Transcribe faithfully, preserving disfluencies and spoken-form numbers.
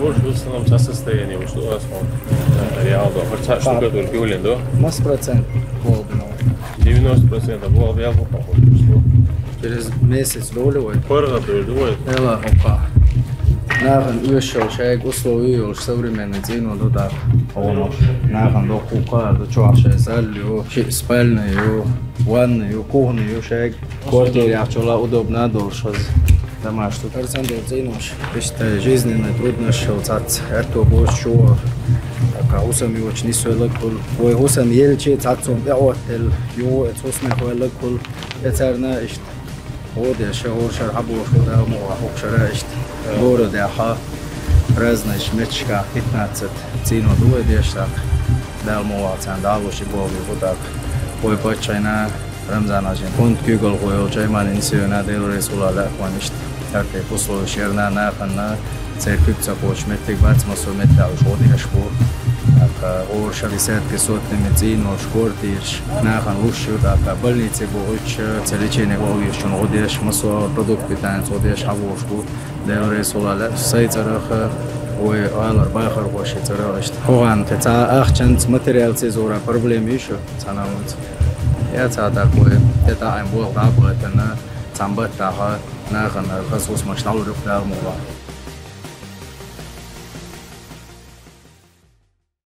Больше в основном со состоянием, что у вас там, э, реал, да, хоть штукатурка улен, да? Масса процент болду. Девяносто процентов было, я выпал. Через месяц долю. Пара, да, да. Эла хокка. Нахан уйошал шайга условия йолуш современный цӀийнал ду дакъа. Оно. Нахан доккха кхаъ ду, чохь шайн зал ю, ши спальня ю, ванна ю, кухня ю шайга. Квартира яхчула удобно долуш хаза. Тамаш тут. Арсан дол цӀийнаш. Иштта жизненный трудностьшал цац аьтто бохучу. Ака хӀусам йочу нисвеллаг хуьлу. Вай хӀусам елчи цаццун тӀеӀоттелла. Ю, эца хӀусамех веллаг хуьлу. Эцарна иштта. Гьо деш, хӀора шара хьабохуш ву Дала мукъ лахь, хӀокху шара иштта. Городехьа, разныйш метташкахь пятнадцать цӀийнал ду вай деш даккха. Дала мукъ лахь, царна Дала луш и боху ву даккха. Вай паччахьна, Рамзан-Хьаьжин, фонд куьйгалхо йолчу Аймани Нисиевна, Дела реза хуьлда, лаьа ван иштта. ХӀара тайпа условиш ярна нахана. Церан куьг ца кхочу меттиг бац, массо а меттехь уьш гӀо деш бу. ТӀаккха хӀора шара десятки сотнями цӀийнаш, квартираш, нахана луш ю, тӀаккха больнице бохуьйтуш, церан лечение бохуьйтучунна гӀо деш, массо а продукт питания гӀо деш хьабохуш бу. Дела реза хуьлда, лаьа сайн цӀарах, вай гӀалара бахархоши цӀарах иштта. Кху гӀан кхин цхьа ахчанца, материалца иза вара проблема ю шу, цхьана а ванца. Я цхьа тӀаккха вай, тӀе таӀийна болх дӀа а баьхкина, цхьана баттахь нахана хаза хӀусамаш дӀалур ю Дала мукъ лахь.